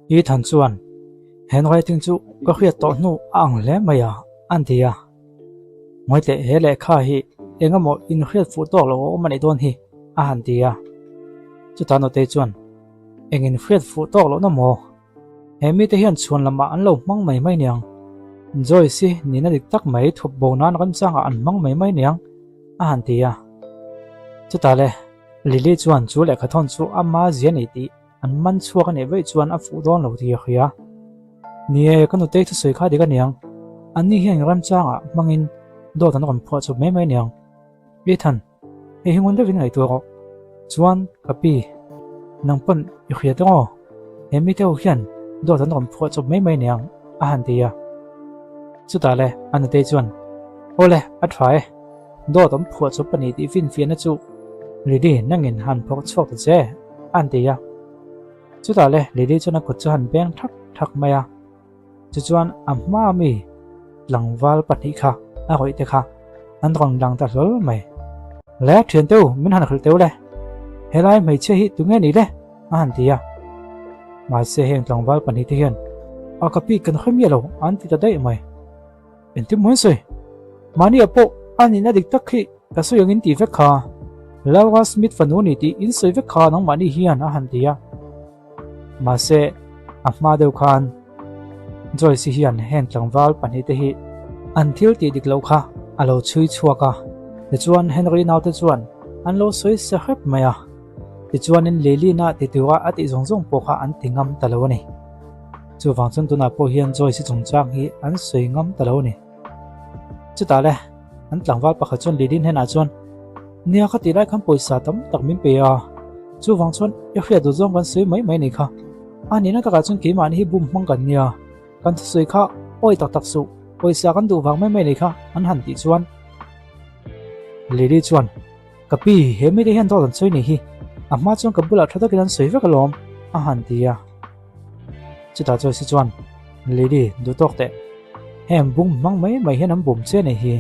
Ethan chuan, Handwriting chu ka hriat tawh hnu a ang hle mai a, a ti a. Ngawitleh he lehkha hi eng emaw inhriat fuh tawk lo a awm a nih dawn hi, a han ti a. Chutah Nutei chuan, Eng inhriat fuh tawk lohna maw? He mite hian chhuan lamah an lo hmang mai mai niang. Joyce hi nihna dik tak mai thup bo nan remchangah an hmang mai mai niang, a han ti a. Chutah le, Lily chuan chu lehkhathawn chu ama zia ni tih an man chhuak a nih vaih chuan a fuh dawn lo tih a hria. Ni e, ka nutei thusawi kha dik a niang. Anni hian remchangah hmangin dawt an rawn phuah chhup mai mai niang. Ethan, hei hi ngun deuhin ngaihtuah rawh. Chuan, ka pi, nang pawn i hria tawng aw. He mite ho hian dawt an rawn phuah chawp mai mai niang, a han ti a. Chutah le, a nutei chuan, Aw le, a tha e. Dawt an phuah chawp a ni tih finfiahna chu Lily nangin han phawrh chhuak ta che, a han ti a. Chutah le, Lily chuan a kut chu a han beng thak thak mai a. Tichuan a hma mi tlangval pahnih kha a rawih te kha an rawn lang ta hlawl mai. Le thian teu min han hrilh teu le, helai hmeichhia hi tunge ni le? a han ti a. Mahse heng tlangval pahnih te hian a ka pi kan hre miah lo an ti ta daih mai. Engtin maw an sawi? Mahni ah pawh a nihna dik tak hi ka sawi angin tih vek kha. Laura Smith fanu a ni tih in sawi vek kha nangmahni hian a han ti a. Mahse, a hma deuh khan Joyce hian heng tlangval pahnihte hi an thil tih dik loh kha a lo chhui chhuak a, tichuan Henry naute chuan an lo sawi sa hrep mai a, tichuanin Lily-na ti tura a tih zawng zawng pawh kha an ti ngam ta lo a ni. Chuvang chuan tunah pawh hian Joyce chungchang hi an sawi ngam ta lo a ni. Chutah le, an tlangval pakhat chuan Lily hnenah chuan, Nia ka tih lai khan pawisa tam tak min pe a, chuvang chuan i hriat duh zawng kan sawi mai mai ni kha. A nihna takah chuan keimahni hi bum hmang kan nia, kan thusawi kha awi tak tak suh, pawisa kan duh vang mai mai ni kha an han tih chuan Lily chuan, Ka pi, he mite hian dawt an sawi ni hi, a hma chuan ka bulah tha takin an sawi vek alawm a han ti a. Chutah chuan si chuan, Lily, duh tawk teh. Heng bum hmang mai mai hian an bum che nei hi.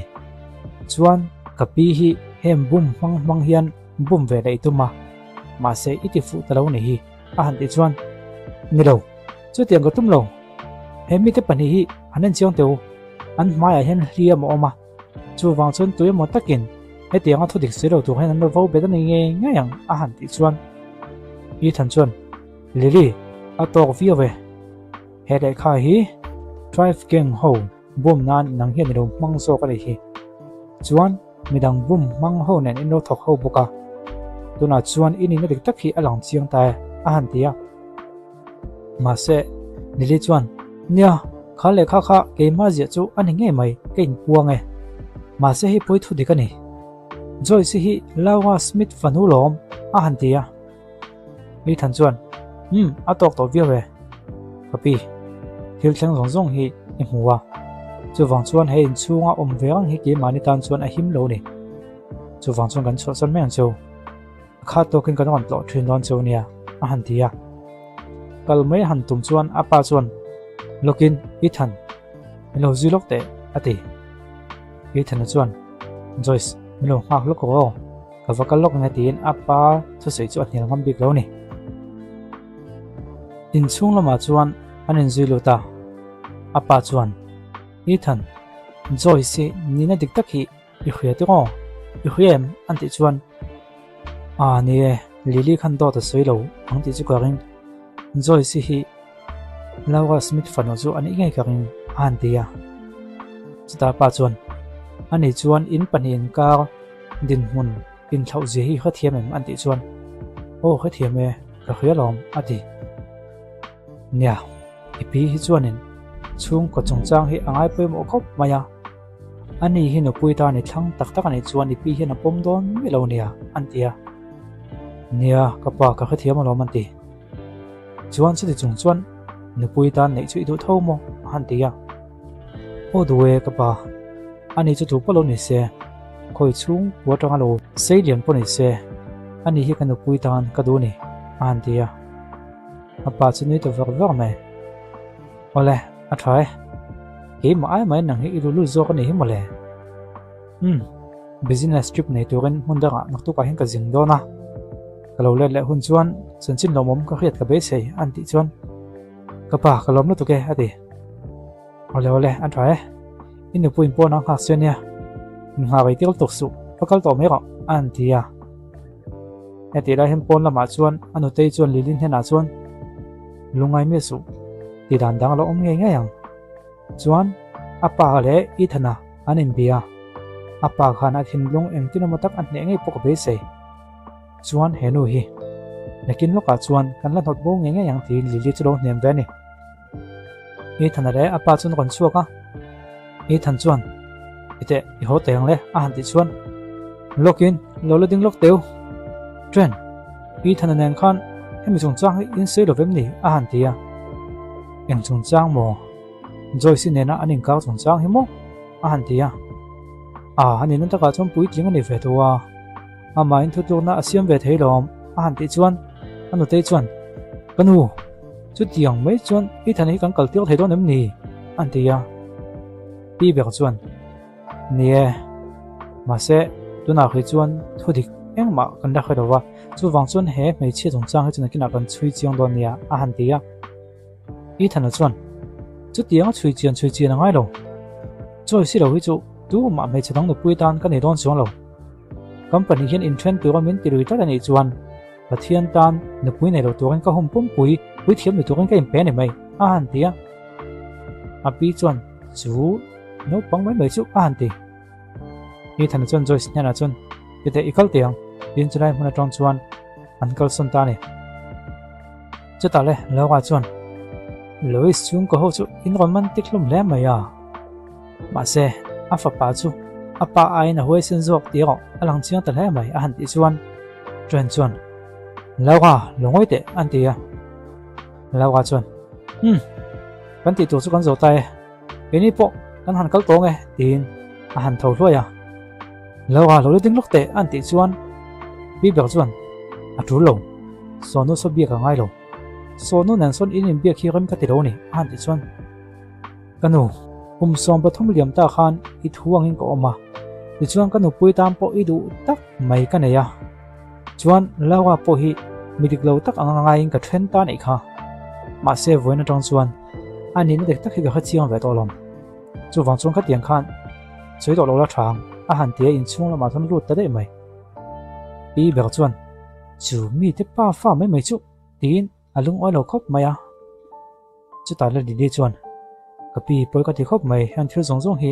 Chuan ka pi hi heng bum hmang hmang hian bum ve leh i tum a, mahse i ti fuh ta lo nei hi, a han tih chuan, Ni lo, chutiang ka tum lo. He mite pahnih hi an en chiang teh u, an hmaiah hian hliam a awm a, chuvang chuan tui emaw takin hetianga thu dik si lo tur hian an lo vo bet a ni ngei ngei ang, a han tih chuan Ethan chuan, Lily, a tawk viau e. He lehkha hi Drive Gang ho bum nan nang hian i lo hmang zawk a ni hi. Chuan midang bum hmang ho nen in lo thawk ho bawk a. Tunah chuan i nihna dik tak hi a lang chiang ta e, a han ti a. Mahse, Lily chuan, Nia, kha lehkha kha keimah ziah chu a ni ngei mai, ka inpuang e. Mahse hei pawi thu dik a ni. Joyce hi Laura Smith fanu lawm, a han ti a. Ethan chuan, Umm, a tawk tawh viau e. Ka pi, thil thleng zawng zawng hi i hmu a. Chuvang chuan he inchhunga awm ve ang hi keimahni tan chuan a him lo ni. Chuvang chuan kan chhuahsan mai ang cheu. A khat tawkin kan rawn tlawh thin dawn cheu nia, a han ti a. Kal mai a han tum chuan a pa chuan, Lawkin, Ethan, min lo zui lawk teh, a ti. Ethan-a chuan, Joyce, min lo nghak lawk rawh aw. Ka va kal lawk nge tiin a pa thusawi chu a hnial ngam bik lo a ni. Inchhung lamah chuan an inzui lut a, a pa chuan, Ethan, Joyce hi nihna dik tak hi i hria tih aw, i hria em? an tih chuan, Aa ni e, Lily khan dawt a sawi lo ang tih chu ka ring. Joyce hi Laura Smith fanu chu a nih ngei ka ring a han ti a. Chutah pa chuan, Ani chuan in pahnih inkar dinhmun inthlauh zia hi hrethiam em an tih chuan, Aw hrethiam e, ka hria lawm a ti. Nia, i pi hi chuanin chhungkaw chungchang hi a ngai pawimawh khawp mai a, ani hi nupui tan i thlang tak tak a nih chuan i pi hian a pawm dawn miah lo nia an ti a. Nia, ka pa ka hrethiam alawm an ti. Chuan chuti chung chuan nupui tan neih chu i duh tho maw a han ti a. Aw duh e ka pa, ani chu tu pawh lo ni se, khawi chhung pua atanga lo sei lian pawh ni se, ani hi ka nupui tan ka duh a ni a han ti a. A pa chu nui ta vak vak mai. Awle, a tha e. Keimah ai mai nang hi i lulut zawk a ni hi mawle. Umm, business trip nei turin hmun dangah naktukah hian ka zin dawn a. Ka lo let leh hun chuan chanchin lawmawm ka hriat ka beisei an tih chuan. Ka pa, ka lawm lutuk e, a ti. Awle awle, a tha e. I nupuiin pawn a nghak che nia. Innghah rei tir tuk suh, va kal tawh mai rawh, a han ti a. Hetih lai hian pawn lamah chuan a nutei chuan Lily hnenah chuan, Lungngai miah suh, ti dan dang a lo awm ngei ngei ang. Chuan a pa leh Ethan-a an inbia. A pa khan a thinlung engtin emaw tak a hneh ngei pawh ka beisei. Chuan he nu hi nakin lawkah chuan kan la hnawt bo ngei ngei ang tiin Lily chu lo hnem ve a ni. Ethan-a leh a pa chuan a rawn chhuak a. Ethan chuan, I teh, i haw teh ang le, a han tih chuan, Lawkin, lo la ding lawk teu. Ṭhen, Ethan-a nen khan hemi chungchang hi in sawi lo vem ni? a han ti a. Eng chungchang maw? Joyce-i nena an inkar chungchang hi maw? a han ti a. A, a nihna takah chuan puitling a ni ve tawh a. Amahin thutlukna a siam ve thei lawm, a han tih chuan a nutei chuan, Ka nu, chutiang mai chuan Ethan hi kan kal tir thei dawn em ni? a ti a. Pi ber chuan, Ni e, mahse tunah hrih chuan thu dik engmah kan la hre lo va, chuvang chuan he hmeichhia chungchang hi chu nakinah kan chhui chiang dawn nia, a han ti a. Ethan-a chuan, Chutianga chhui chian chhui chian a ngai lo. Chawi si lo hi chu tumah hmeichhe dang nupui tan ka nei dawn chuang lo. Company hian inthen tura min ti lui tlat a nih chuan Pathian tan nupui nei lo turin ka hun pumpui puithiam ni turin ka inpe a ni mai, a han ti a. A pi chuan, Chu naupang mai mai chu a han ti. Ethan-a chuan Joyce hnenah chuan, Titeh i kal teh ang, tiin chulai hmun atang chuan an kalsawn ta a ni. Chutah le Laura chuan, Louis chhungkaw ho chu in rawn man tik hlawm hle mai a. Mahse, a fapa chu a pa aiin a huaisen zawk tih erawh a lang chiang ta hle mai a han tih chuan Trent chuan, Laura, lo ngawi teh an ti a. Laura chuan, Umm, kan tih tur chu kan zo ta e. Keini pawh kan han kal tawng e tiin a han tho hluai a. Laura lo la ding lawk teh an tih chuan Pi ber chuan a tul lo, Sawnu saw biak a ngai lo. Sawnu nen sawn in inbiak hi rem ka ti lo ni a han tih chuan Ka nu, kum 13 liam ta khan i thu angin ka awm a, tichuan ka nupui tan pawh i duh tak mai ka nei a. Chuan Laura pawh hi mi dik lo tak anga ngaiin ka then ta neih kha. Mahse vawiin atang chuan a nihna dik tak hi ka hre chiang ve tawh lawm. Chuvang chuan khatiang khan sawi tawh lo la tha ang a han ti a inchhung lamah chuan lut ta daih mai. Pi ber chuan chu mite pa fa mai mai chu tiin A lungawi lo khawp mai a. Chutah la Lily chuan, Ka pi pawi ka ti khawp mai, heng thil zawng zawng hi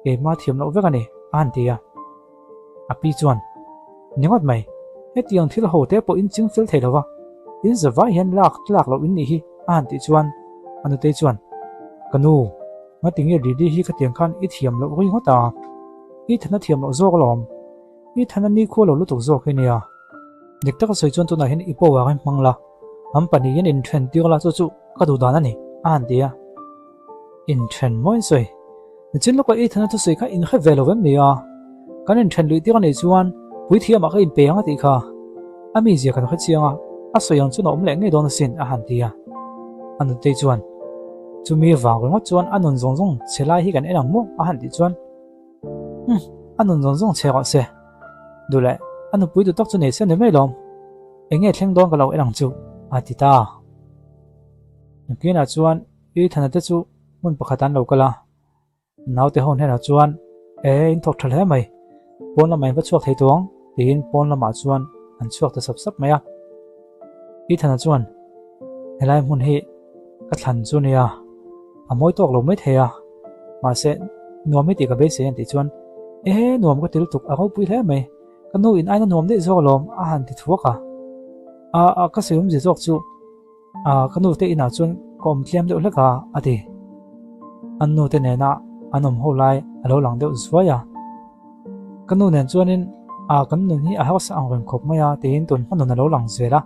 keimah thiam loh vek a ni, a han ti a. A pi chuan, Ni ngawt mai, hetiang thil ho te pawh in ching fel thei lo va, in zavai hian lak tlak loh in nih hi, a han tih chuan a nutei chuan, Ka nu, ngatinge Lily hi khatiang khan i thiam loh ri ngawt a, i thana thiam loh zawk alawm, i thana nikhua lo lutuk zawk hi nia. Dik taka sawi chuan tunah hian i power in hmang la, an pahnihin inthen tir la chu chu ka duh dan a ni, a han ti a. Inthen maw in sawi? Nichin lawka i thana thusawi kha inhre ve lo vem ni a? Kan inthen luih tir a nih chuan puithiamah ka inpe ang a tih kha. A mizia kan hre chiang a, a sawi ang chuan a awm leh ngei dawn asin, a han ti a. A nutei chuan, Chumi vang ringawt chuan a nun zawng zawng chhe lai hi kan en ang maw? a han tih chuan, Umm, a nun zawng zawng chhe rawh se. Duh leh, a nupui duh tak chu nei se ni mai lawm. Eng nge thleng dawn ka lo en ang chu, a ti ta. Nakinah chuan Ethan-a te chu hmun pakhat an lo kal a. Naute ho hnenah chuan, E, in thawk tha hle mai. Pawn lamah in va chhuak thei tawh ang, tiin pawn lamah chuan an chhuak ta sap sap mai a. Ethan-a chuan, Helai hmun hi ka thlan chu nia, a mawi tawk lo mai thei a, mahse nuam hi tih ka beisei an tih chuan, Ehe, nuam ka ti lutuk, a ropui hle mai, ka nu in aina nuam daih zawk alawm a han ti thuak a. A, a, ka sawi awmzia zawk chu, a, ka nu te inah chuan ka awm tliam deuh hlek a, a ti. An nu te nena an awm ho lai a lo lang deuh zuai a. Ka nu nen chuanin a kan nun hi a hausa ang reng khawp mai a tiin tun hma nun a lo lang zel a.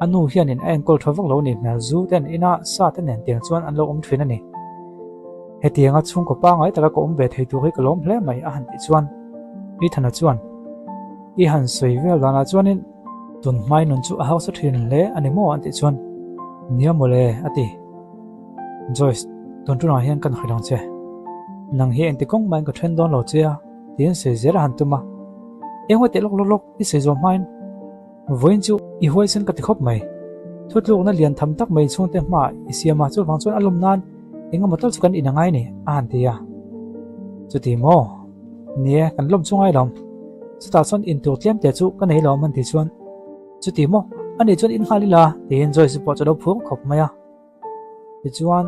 A nu hianin a enkawl tha vak lo ni hmel zu ten ina sa te nen tiang chuan an lo awm thin a ni. Hetianga chhungkaw pangai taka ka awm ve thei tur hi ka lawm hle mai a han tih chuan Ethan-a chuan I han sawi vel danah chuanin tun hmai nun chu a hausa thin hle a ni maw an tih chuan Nia mawle a ti. Joyce, tun tunah hian kan hrilh ang che. Nang hi engti kawng mahin ka then dawn lo che a, tiin sawi zel a han tum a. Enghaw teh lawk lawk lawk i sawi zawh hmain vawiin chu i huaisen ka ti khawp mai. Thutlukna lian tham tak mai chhungte hmaah i siam a, chuvang chuan a lawm nan eng emaw tal chu kan in a ngai ni, a han ti a. Chuti maw? Ni e, kan lawm chu ngai lo. Chutah chuan in tur tlem te chu ka nei lo an ti chuan, Chuti maw? Ani chuan in nghal ila, tiin Joyce pawh chu a lo phur khawp mai a. Tichuan,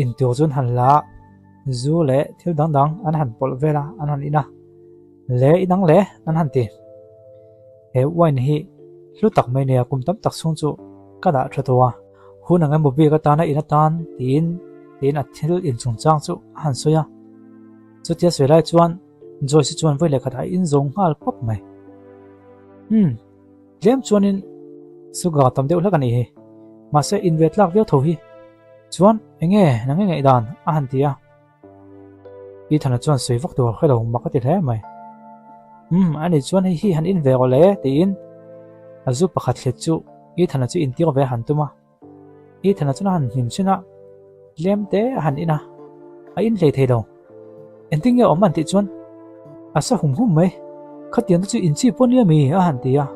in tur chu an han la a, zu leh thil dang dang an han pawlh vel a, an han in a. Le inang le, an han ti. He wine hi hlu tak mai nia kum tam tak chhung chu ka dah tha tawh a, hun ang emaw bik atana in atan tiin tiin a thil in chungchang chu a han sawi a. Chutia sawi lai chuan Joyce chuan vawi leh khatah a in zo nghal pawp mai. Umm, tlem chuanin sugar tam deuh hlek a nih hi, mahse in ve tlak viau tho hi. Chuan enge nang i ngaihdan a han ti a. Ethana chuan sawi vak tur a hre lo mak a ti hle mai. Umm, ani chuan hei hi han in ve rawh le tiin a zu pakhat thlet chu Ethana chu intir ve a han tum a. Ethana chuan a han hnim chhin a, tlem te a han in a, a in hlei thei lo. Engtin nge awm an tih chuan a sa hum hum mai, khatiang te chu in chi pawh nia mi a han ti a.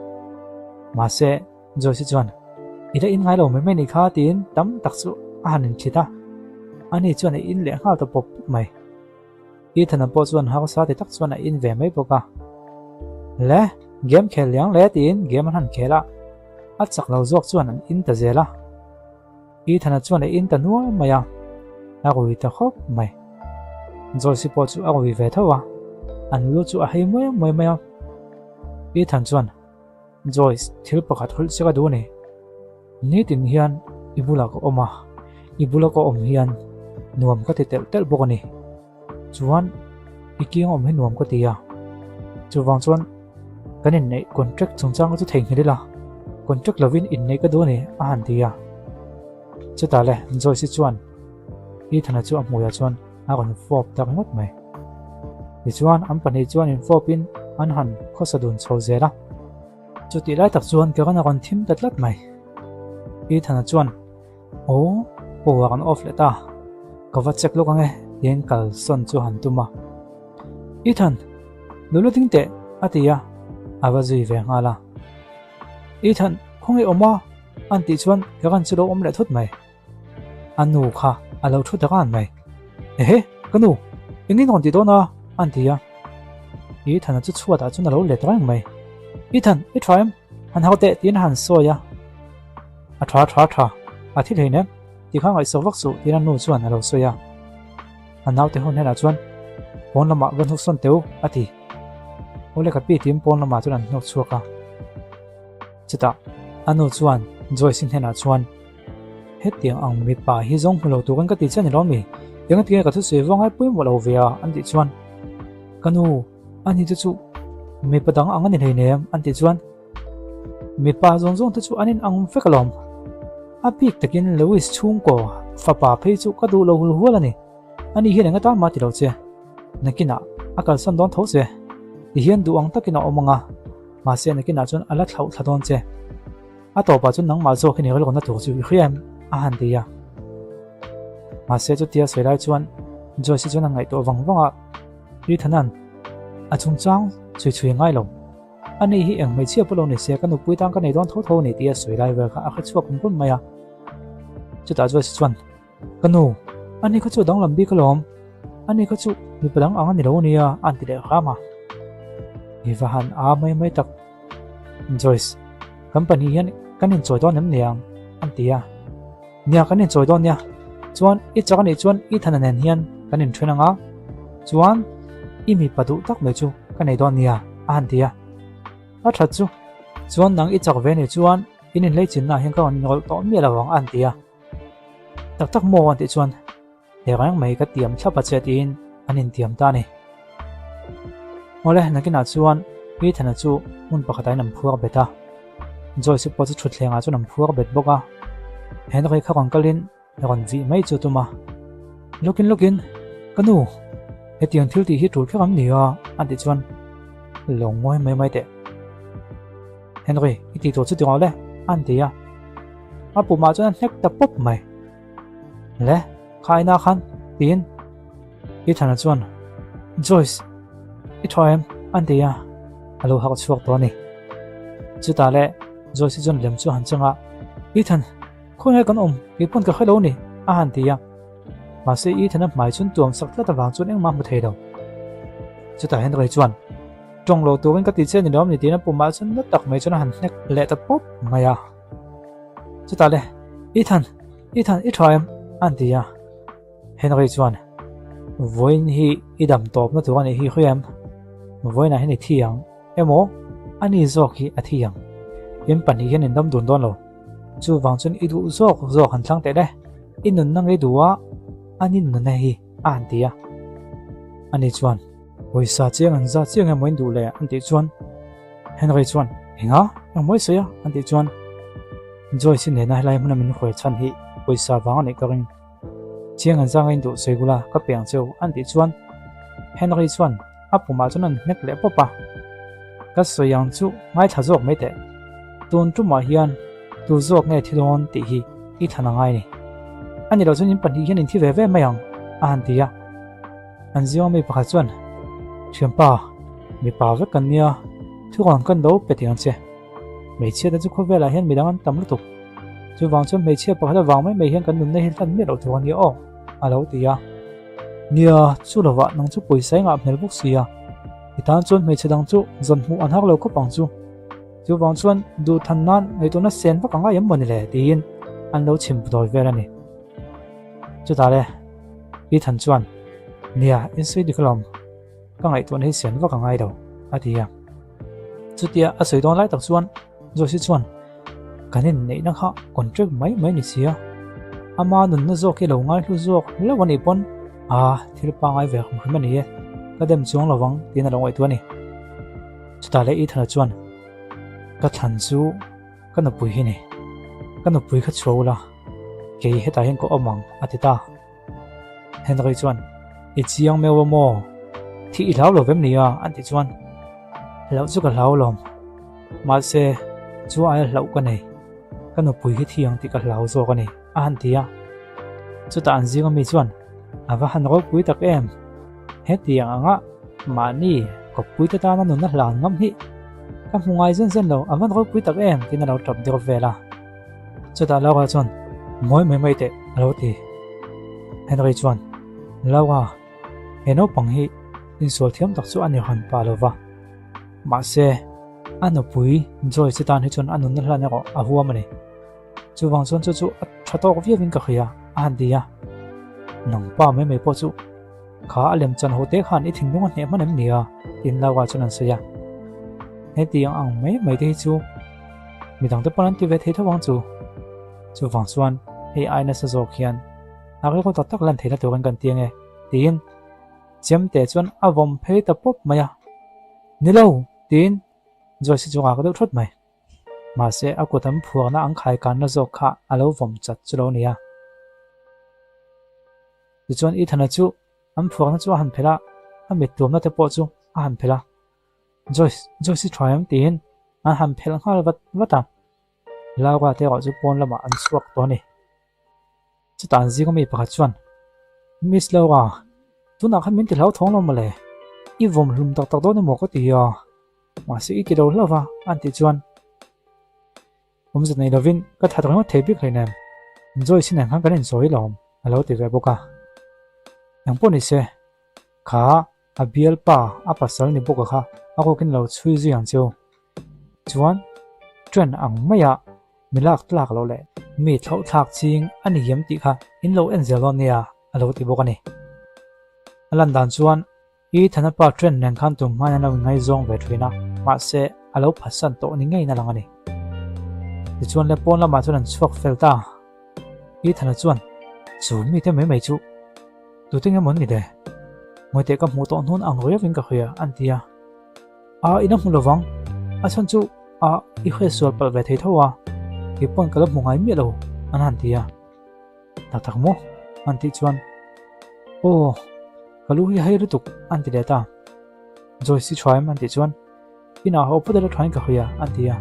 Mahse, Joyce chuan, I la in ngai lo mai mai nih kha tiin tam tak chu a han inthlit a, ani chuan a in leh nghal ta pawp pawp mai. Ethan-a pawh chuan harsa ti tak chuan a in ve mai bawk a. Le, game khel liang le tiin game an han khel a, a chak lo zawk chuan an in ta zel a. Ethan-a chuan a in ta nual mai a, a rui ta khawp mai. Joyce pawh chu a rui ve tho a, an lu chu a hei muai muai mai a. Ethan chuan, Joyce, thil pakhat hawlh che ka duh a ni. Nitin hian i bulah ka awm a, i bula ka awm hian nuam ka ti telh telh bawk a ni. Chuan i kiang awm hi nuam ka ti a, chuvang chuan kan inneih contract chungchang ka chu theihnghilh ila, contract lovin inneih ka duh a ni a han ti a. Chutah le Joyce-i chuan Ethan-a chu a hmuiah chuan a rawn fawp ta ringawt mai. Tichuan an pahnih chuan infawpin an han khawsa dun chho zel a. Chutih lai tak chuan Karen a rawn thim ta tlat mai. Ethan-a chuan, Aw, power an off leh ta. Ka va check lawk ange, tiin kalsawn chu han tum a. Ethan, lo la ding teh, a ti a, a va zui ve nghal a. Ethan, khawnge awm a? An tih chuan Karen chu lo awm leh thut mai. A nu kha a lo thu ta ran mai. Ehe, ka nu, engin rawn ti dawn a? An ti a. Ethan-a chu chhuatah chuan a lo let reng mai. Ethan, i tha em? Han hau teh tiin a han sawi a. A tha, tha, tha, a thi hlei nem, ti kha ngaihsak vak suh tiin a nu chuan a lo sawi a. A naute ho hnenah chuan, Pawn lamah va hnuk sawn teh u, a ti. Awle ka pi tiin pawn lamah chuan an hnuk chhuak a. Chutah a nu chuan Joyce-i hnenah chuan, Hetiang ang mipa hi zawng hmu lo turin ka ti che a ni lo mi? Engati nge ka thusawi vang ai pawimawh lo ve a? an tih chuan, Ka nu, ani te chu mipa dang ang a ni hleinem an tih chuan, Mipa zawng zawng te chu an inang vek alawm. A bik takin Lewis chhungkaw fapa phei chu ka duh lo hul hual a ni. Ani hian eng atan mah ti lo che. Nakinah a kalsan dawn tho che. Tihian duh ang takin a awm ang a, mahse nakinah chuan a la thlauh thla dawn che. A tawpah chuan nangmah zawk hi ni rilru na tur chu i hria em? a han ti a. Mahse chutia sawi lai chuan Joyce chuan a ngaihtuah vang vang a, Ethan-a'n a chungchang chhui chhui ngai lo. Ani hi eng hmeichhia pawh lo ni se ka nupui tan ka nei dawn tho tho a ni tih a sawi lai vel kha a hre chhuak kum kum mai a. Chutah Joyce chuan Ka nu, ani kha chu a danglam bik alawm, ani kha chu mipa dang ang a ni lo ania a an ti leh hram a. I va han a mai mai tak. Joyce, kan pahnih hian kan inchawi dawn em niang? an ti a. Nia, kan inchawi dawn nia. Chuan i chak anih chuan i thana nen hian kan inthen ang a, chuan i mipa duh tak mai chu ka nei dawn nia a han ti a. A that chu, chuan nang i chak ve nih chuan in inhleichinnaah hian ka rawn inrawlh tawh miah lo ang a han ti a. Tak tak maw an tih chuan he reng mai ka tiam thlap a che tiin an intiam ta a ni. Awle nakinah chuan Ethan-a chu hmun pakhatah in an phuar bet a, Joyce pawh chu thutthlengah chuan an phuar bet bawk a, Henry kha rawn kalin rawn vih mai chu a tum a. Lawkin lawkin ka nu hetiang thil tih hi tul kher am ni a an tih chuan lo ngawi mai mai teh. Henry i tih tur chu ti rawh le an ti a. A pumah chuan a hnek ta pawp mai. Le, kha ina khan, tiin Ethan-a chuan, Joyce, i tha em? an ti a, a lo hak chhuak tawh a ni. Chutah le Joyce-i chuan lem chu a han chang a. Ethan, khawnge kan awm? Kei pawn ka hre lo a ni, a han ti a. Mahse Ethan-a hmai chun tuam sak tlat avang chuan engmah a hmu thei lo. Chutah Henry chuan, Tawng lo turin ka ti che a ni lo amni tiin a pumah chuan na tak mai chuan a han hnek leh ta pawp mai a. Chutah le, Ethan, Ethan, i tha em? a han ti a. Henry chuan, Vawiin hi i dam tawpna tur a nih hi hria em? Vawiinah hian i thi ang emaw a ni zawk hi a thi ang. In pahnih hian in dam dun dawn lo. Chuvang chuan i duh zawk zawk han thlang teh le. I nunna ngei duh a, a ni nunna hi a han ti a. Ani chuan, Pawisa chiang an za chiang emaw in duh le? an tih chuan Henry chuan, Enga? Engmaw i sawi a? an tih chuan Joyce-i nena helai hmuna min hruai chhan hi pawisa vang a nih ka ring. Chiang an zang a induh sawi gula ka pe ang cheu an tih chuan Henry chuan a pumah chuan an hnek leh pawp a. Ka sawi ang chu ngaithla zawk mai teh. Tun tumah hian tu zawk nge thi dawn tih hi i thlan a ngai ni. A ni lo chuan in pahnih hian in thi ve ve mai ang a han ti a. An zinga mi pakhat chuan Thianpa, mipa vek kan nia, thurawn kan lo pe tih ang che. Hmeichhia te chu khawvelah hian midang an tam lutuk. Chuvang chuan hmeichhia pakhat avang mai mai hian kan nunna hi hlan miah loh tur a nia aw, a lo ti a. Nia, chu lovah nang chu pawisa i ngah hmel bawk si a. I tan chuan hmeichhe dang chu zawn hmuh an hak lo khawp ang chu. Chuvang chuan duhthan nan ngaihtuahna sen vak a ngai em mawni le tiin an lo chhim dawi vel a ni. Chutah le, Ethan chuan, Nia, insawi dik alawm. Ka ngaihtuahna hi sen vak a ngai lo, a ti a. Chutia a sawi dawn lai tak chuan Joyce chuan kan inneihna kha contract mai mai ni sia, ama nunna zawk hi lo ngaihlu zawk hlauh a nih pawn a thil pangngai ve hrim hrim a ni e, ka dem chuang lo vang tiin a lo ngaihtuah a ni. Chutah leh Ethan-a chuan ka thlan chu ka nupui hi ni, ka nupui kha chhuah ula, kei hetah hian ka awm ang a ti ta. Henry chuan, I chiang meuh a maw? Thih i hlau lo vem ni a? An tih chuan, Hlauh chu ka hlau lawm. Mahse, chu aia hlauh ka nei. Ka nupui hi thi ang tih ka hlau zawk a ni, a han ti a. Chutah an zinga mi chuan, A va han ropui tak em! Hetiang anga mahni kawppuite tana nunna hlan ngam hi ka hmu ngai zen zen lo, a van ropui tak em! tiin a lo tap deuh vel a. Chutah Laura chuan, Mawi mai mai teh, a lo ti. Henry chuan, Laura, he naupang hi insual thiam tak chu a ni han pah lo va. Mahse, a nupui Joyce tan hi chuan a nunna hlan erawh a huam a ni. Chuvang chuan chu chu a tha tawk viauin ka hria, a han ti a. Nang pa mai mai pawh chu kha a lem chan ho te khan i thinlung a hneh hman em ni a? tiin Laura chuan an sawi a. Hetiang ang mai mai te hi chu midang te pawn an ti ve thei tho ang chu. Chuvang chuan hei ai nasa zawk hian a rilru tak tak lan theihna turin kan ti ange tiin Chemte chuan a vawm phei ta pawp mai a. Ni lo! tiin Joyce chu a ngak deuh thawt mai. Mahse a kut an phuarna an khaikanna zawk kha a lo vawm chat chu lo ni a. Tichuan Ethana chu an phuarna chu a han phelh a, a mit tuamna te pawh chu a han phelh a. Joyce, Joyce i tha em? tiin an han phelh nghal vat vat a. Laura te erawh chu pawn lamah an chhuak tawh a ni. Chutah an zinga mi pakhat chuan, Miss Laura, tunah khan min ti hlauthawng lo mawle, i vawm hlum tak tak dawn emaw ka ti a, mahse i ti lo hlauh va, an tih chuan awmze nei lovin ka that ringawt thei bik hleinem, Joyce nen khan kan insawi lawm, a lo ti ve bawk a. Engpawh ni se, kha A bialpa a pasal ni bawk a kha a kawkin lo chhui zui ang cheu. Chuan trend ang maia mi lak tlak loh leh mi thlauh thlak ching a ni em tih kha in lo en zel dawn nia a lo ti bawk a ni. A lan dan chuan Ethan-a pa trend nen khan tum hmain an lo inngaizawng ve thin a, mahse a lo phatsan tawh ni ngeiin a lang a ni. Tichuan le pawn lamah chuan an chhuak fel ta. Ethan-a chuan chu mite mai mai chu Tute nge mawn ni le? Mawite ka hmuh tawh hnun ang riauin ka hria an ti a. A in a hmu lovang, a chhan chu a i hre sual palh ve thei tho a, kei pawn ka la hmu ngai miah lo an han ti a. Tak tak maw? an tih chuan Aw, ka lu hi hei lutuk an ti leh ta. Joyce i tha em? an tih chuan Inah ho phawt ila thain ka hawi a, a ti a.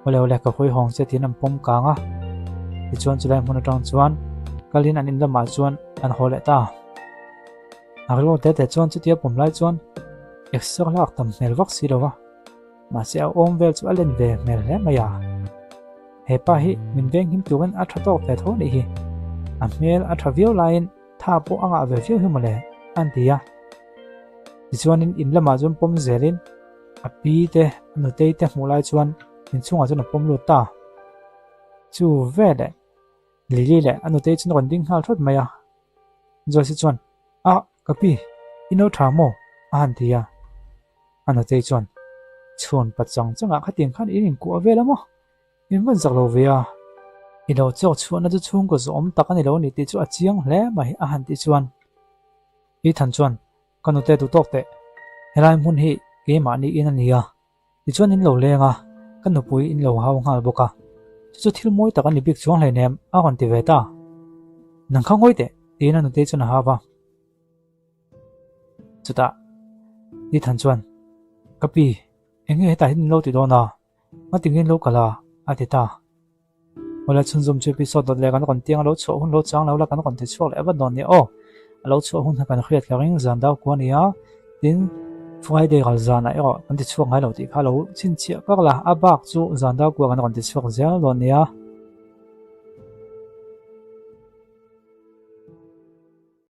Awle awle ka hawi hawng che tiin an pawm kang a. Tichuan chulai hmun atang chuan kalin an in lamah chuan an haw leh ta. A rilru te te chuan chutia pawm lai chuan exer lak tam hmel vak si lo va, mahse a awm vel chu a len ve hmel hle mai a. He pa hi min venghim turin a tha tawk ve tho a nih hi. A hmel a tha viau laiin tha pawh a ngah ve viau hi mawle, an ti a. Tichuanin in lamah chuan pawm zelin a pi te a nutei te hmuh lai chuan inchhungah chuan a pawm lut ta. Chu veleh Lily leh a nutei chuan a rawn ding nghal thawt mai a. Joyce chuan, A, ka pi, i no tha maw? a han ti a. A nutei chuan, Chhuan pa chang changah khatiang khan in inkuah vel a maw? In vawn zak lo ve a. I lo chawk chhuahna chu chhungkaw zawhawm tak a ni lo a ni tih chu a chiang hle mai a han tih chuan Ethan chuan, Ka nute duh tawk teh, helai hmun hi keimahni in a ni a, tichuan in lo leng a, ka nupui in lo hau nghal bawk a, chu chu thil mawi tak a ni bik chuang hleinem a rawn ti ve ta. Nang kha ngawi teh tiin a nutei chuan a hau a. Chutah Ethan chuan, Ka pi, eng nge hetah hian in lo ti dawn a? Ngatinge in lo kal a? a ti ta. Awle chhunzawm chu episode dawt leh kan rawn tiang a lo chhuah hun lo chang lo la kan rawn ti chhuak leh vat dawn nia aw. A lo chhuah hun kha kan hriat ka ring zan dau kua nia. Tin, Friday ral zanah erawh kan ti chhuak ngai lo tih kha lo chhinchhiah kar la, a bak chu zan dau kua kan rawn ti chhuak zel dawn nia.